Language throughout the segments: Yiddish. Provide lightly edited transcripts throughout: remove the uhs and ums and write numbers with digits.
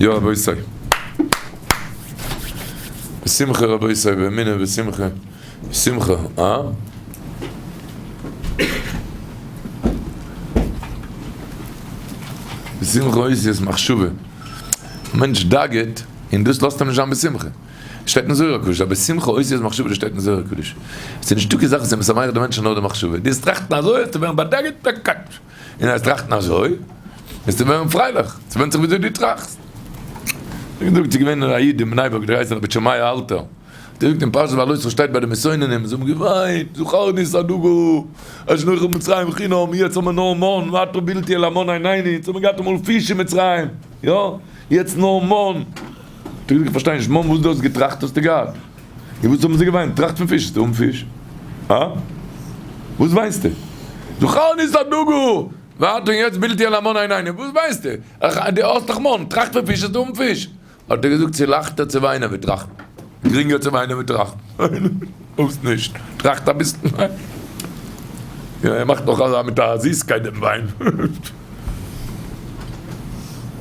יא רבותי. בשמחה רבותי, באמונה בשמחה, בשמחה, אה? בשמחה אותיות מחשבה. א מענטש דאגה'ט און דאס לאזט אים נישט זיין בשמחה. שטייט אין זוהר הקדוש, אז בשמחה אותיות מחשבה דאס שטייט אין זוהר הקדוש. עס איז נישטא קיין זאך וואס איז משמח די מענטשן נאר די מחשבה. דו וועסט טראכטן אזוי וועסטו ווערן באדאגה'ט, און אז טראכטן אזוי וועסטו ווערן פרייליך, ס'ווענדט זיך וויאזוי דו טראכסט. ווי געזאגט, ס'איז געווען א איד אין בני ברק, דער הייסט רבי שמעיה אלתר, האט ער געזאגט אין פרשת בהעלותך שטייט ביי די מסוננים, זיי האבן געוויינט, זכרנו את הדגה אשר נאכל במצרים חינם, יעצט האבן מיר נאר מן, ועתה בלתי אל המן עינינו, יעצט האבן מיר געהאט אמאל פיש אין מצרים, יא, יעצט נאר מן. האט ער געזאגט, איך פארשטיי נישט, מן וואס דו האסט געטראכט האסטו געהאט. און וואס האבן זיי געוויינט? טראכט פון פיש, זיי האבן פיש. הא? וואס וויינסטו? זכרנו את הדגה! ווארט און יעצט בלתי אל המן עינינו, וואס וויינסטו? דו האסט דאך מן, טראכט פון פיש וועסטו האבן פיש. האט ער געזאגט, ס'איז לייכטער צו וויינען ווי טראכטן. גרינגער צו וויינען ווי טראכטן. האסט נישט, טראכט אביסל. יא, ער מאכט נאך אזא מיט א זיסקייט דעם וויין.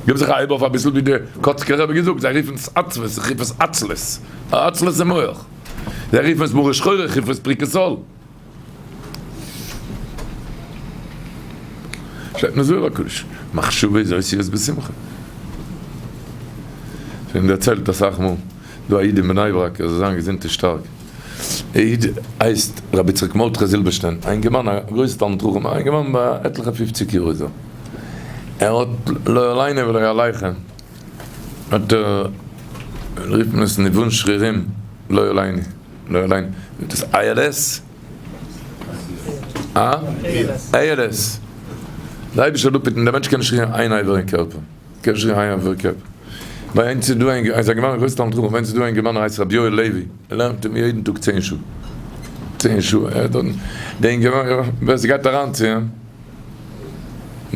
גיב זיך א הייב אויף אביסל ווי די קאצקער רבי געזאגט, זיי רופן עס עצבות, איך רוף עס עצלות, א עצלות אין מח, זיי רופן עס מרה שחורה, איך רוף עס פריקת עול. שטייט אין זוהר הקדוש, מחשבה איז אותיות בשמחה. שוין דערציילט אסאך מאל, דא א איד אין בני ברק, ער זאל זיין געזונט און שטארק, דער איד הייסט רבי יצחק מרדכי זילבערשטיין, א אינגערמאן א גרויסע תלמיד חכם, א אינגערמאן ביי עטליכע פופציג יאר איז ער, ער האט לא עלינו ולא עליכם, האט ער, רופט מען עס ניוון שרירים, לא עלינו, לא עלינו, דאס ILS? אה? ALS. דער אייבערשטער זאל אפהיטן, דער מענטש קען נישט רירן איין אבר אין קערפער. קען נישט רירן איין אבר אין קערפער. ביי אונז איז דא א איז א געווארן א גרויסע תלמיד חכם, ביי אונז איז דא א אינגערמאן ער הייסט רבי יואל לעווי, ער לערנט אים יעדן טאג צען שעה. צען שעה. ער האט דארטן, דער אינגערמאן, ווער ס'גייט אריין צו אים,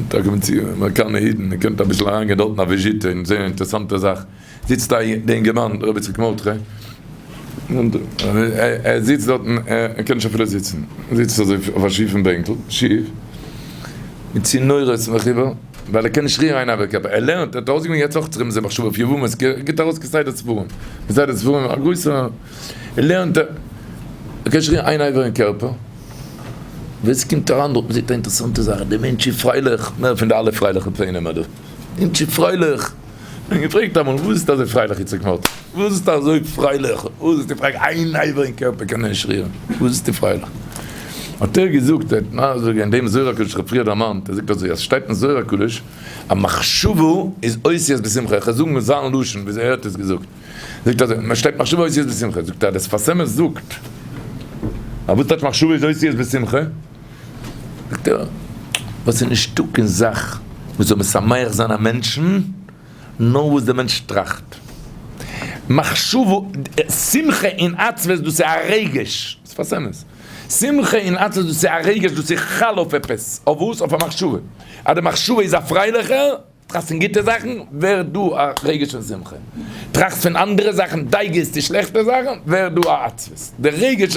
טאקע מיט צו אמעריקאנער אידן, איר קענט אביסל אריינגיין דארטן א וויזיטע און זען א אינטערעסאנטע זאך. זיצט א די אינגערמאן ר' איציק מרדכי, ער זיצט דארטן, ער קען נישט אפילו זיצן, ער זיצט אזוי אויף א שיפן בענקל, שיף, מיט צינורות וכו', ווייל ער קען נישט רירן איין אבר קערפער, ער לערנט, ער האט ארויסגעגעבן יעצט אויך צריכים זיי מחשבה אויף יבמות, ער גיבט ארויס כסדר ספרים, כסדר ספרים, א גרויסע, ער לערנט, ער קען נישט רירן איין אבר אין קערפער, ווער ס'קומט אריין דארט מ'זעט א אינטערעסאנטע זאך, דער מענטש איז פרייליך, מער פון די אלע פרייליכע פנימ'ער דא, מענטש איז פרייליך. כ'האב געפרעגט אמאל וואס ביסטו אזוי פרייליך איציק מאטל? וואס ביסטו אזוי פרייליך? וואס ביסטו פרייליך? איין אבר אין קערפער קען נישט רירן, וואס ביסטו פרייליך? האט ער געזאגט, ער האט מסביר געווען דעם זוהר הקדוש וואס כ'האב פריער דערמאנט, ער זאגט אזוי אז ס'שטייט אין זוהר הקדוש אז מחשבה איז אותיות בשמחה, איך וועל זאגן זיין לשון וויאזוי ער האט עס געזאגט, זאגט אזוי, שטייט מחשבה אותיות בשמחה, זאגט ער אז דער שפת אמת זאגט אז וואס טייטש מחשבה איז אותיות בשמחה? זאגט ער, ווייל ס'איז נישטא קיין זאך וואס זאל משמח זיין א מענטשן, נאר וואס דער מענטש טראכט. מחשבה, שמחה און עצבות דאס איז א רגש, שפת אמת. שמחה און עצבות דאס איז א רגש, דאס איז חל אויף עפעס, אויף וואס? אויף א מחשבה. אז די מחשבה איז א פרייליכע, טראכסט פון גוטע זאכן, ווערט דא א רגש פון שמחה. טראכסט פון אנדערע זאכן, דאגות צו שלעכטע זאכן, ווערט דא א עצבות. דער רגש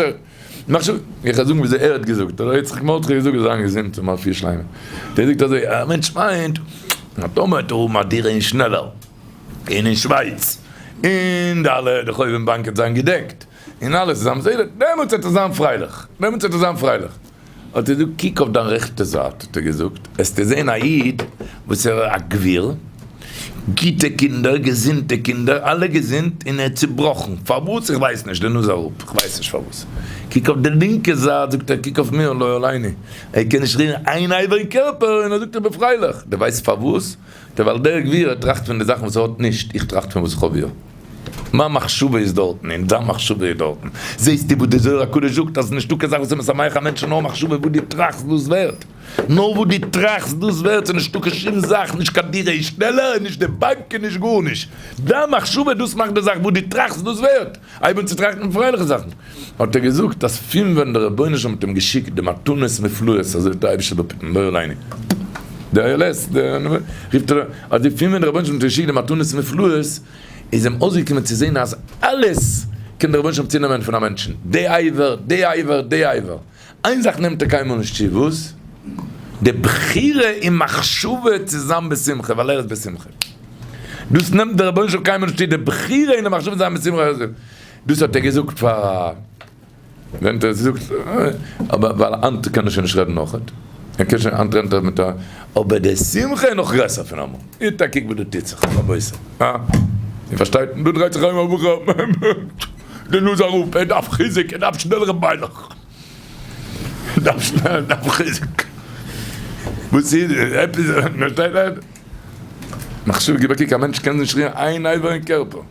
מחשבה, איך וועל זאגן וויאזוי ער האט געזאגט, ר' יצחק מרדכי האט געזאגט, זיין געזונט און רפואה שלימה, ער זאגט אזוי, א מענטש מיינט, אז טאמער וועט ער האבן א דירה אין שנעלער, און אין שווייץ, און די אלע די חוב אין באנק וועט זיין געדעקט, און אלעס איז זיין בסדר, דעמאלטס וועט ער זיין פרייליך, דעמאלטס וועט ער זיין פרייליך. האט ער געזאגט, קוק אויף דיין רעכטע זייט, האט ער געזאגט, וועסטו זען א איד וואס ער איז א גביר, גוטע קינדער, געזונטע קינדער, אלע געזונט, און ער איז צובראכן, פארוואס? איך ווייס נישט, די נאז אראפ, איך ווייס נישט פארוואס. קוק אויף די לינקע זייט, זאגט ער, קוק אויף מיר, לא עליני, ער קען נישט רירן איין אבר אין קערפער, און ער זאגט איך בין פרייליך, דו ווייסט פארוואס? זאגט ער, ווייל דער גביר ער טראכט פון די זאכן וואס ער האט נישט, איך טראכט פון וואס איך האב יא. מיין מחשבה איז דארטן און דיין מחשבה איז דארטן. זעסטו וואס די זוהר הקדוש זאגט אז נישטא קיין זאך וואס איז משמח א מענטש נאר מחשבה וואס דו טראכסט דאס ווערט. נאר וואס דו טראכסט דאס ווערט, ס'איז נישטא קיין שום זאך, נישט קיין דירה איז שנעלער און נישט די באנק און נישט גארנישט. דיין מחשבה דאס מאכט די זאך, וואס דו טראכסט דאס ווערט. הייב אן צו טראכטן פון פרייליכע זאכן. האט ער געזאגט אז פון ווען דער רבונו של עולם האט אים געשיקט די מתנות מופלאות אזוי האט דער אייבערשטער באפוטן לא עלינו די ILS די רופט ער אז די פון ווען דער רבונו של עולם האט אים געשיקט די מתנות מופלאות איז אים אויסגעקומען צו זען אז אלעס קען דער רבונו של עולם צונעמען פון א מענטשן, די אבר, די אבר, די אבר, איין זאך נעמט ער קיינמאל נישט צו, וואס? די בחירה און מחשבה צו זיין בשמחה, ווייל ער איז בשמחה. דאס נעמט דער רבונו של עולם קיינמאל נישט צו, די בחירה אין די מחשבה זיין בשמחה דאס האט ער געזאגט פאר ווען האט ער עס געזאגט? אבער ווייל היינט קען ער שוין נישט רעדן נאכעט, ער קען שוין היינט רעדט ער מיט א, אבער די שמחה איז נאך גרעסער פון אמאל, גיט א קוק וואס דא טוט זיך רבותי, אה? איר פארשטייט? דא דרייט זיך ארום א בחור די נאז אראפ, ער דארף חיזוק, ער דארף שנעלערע ביינער, ער דארף שנעל, ער דארף חיזוק, וואס איז עפעס, פארשטייט איר? מחשבה גיב א קוק, א מענטש קען נישט רירן איין אבר אין קערפער.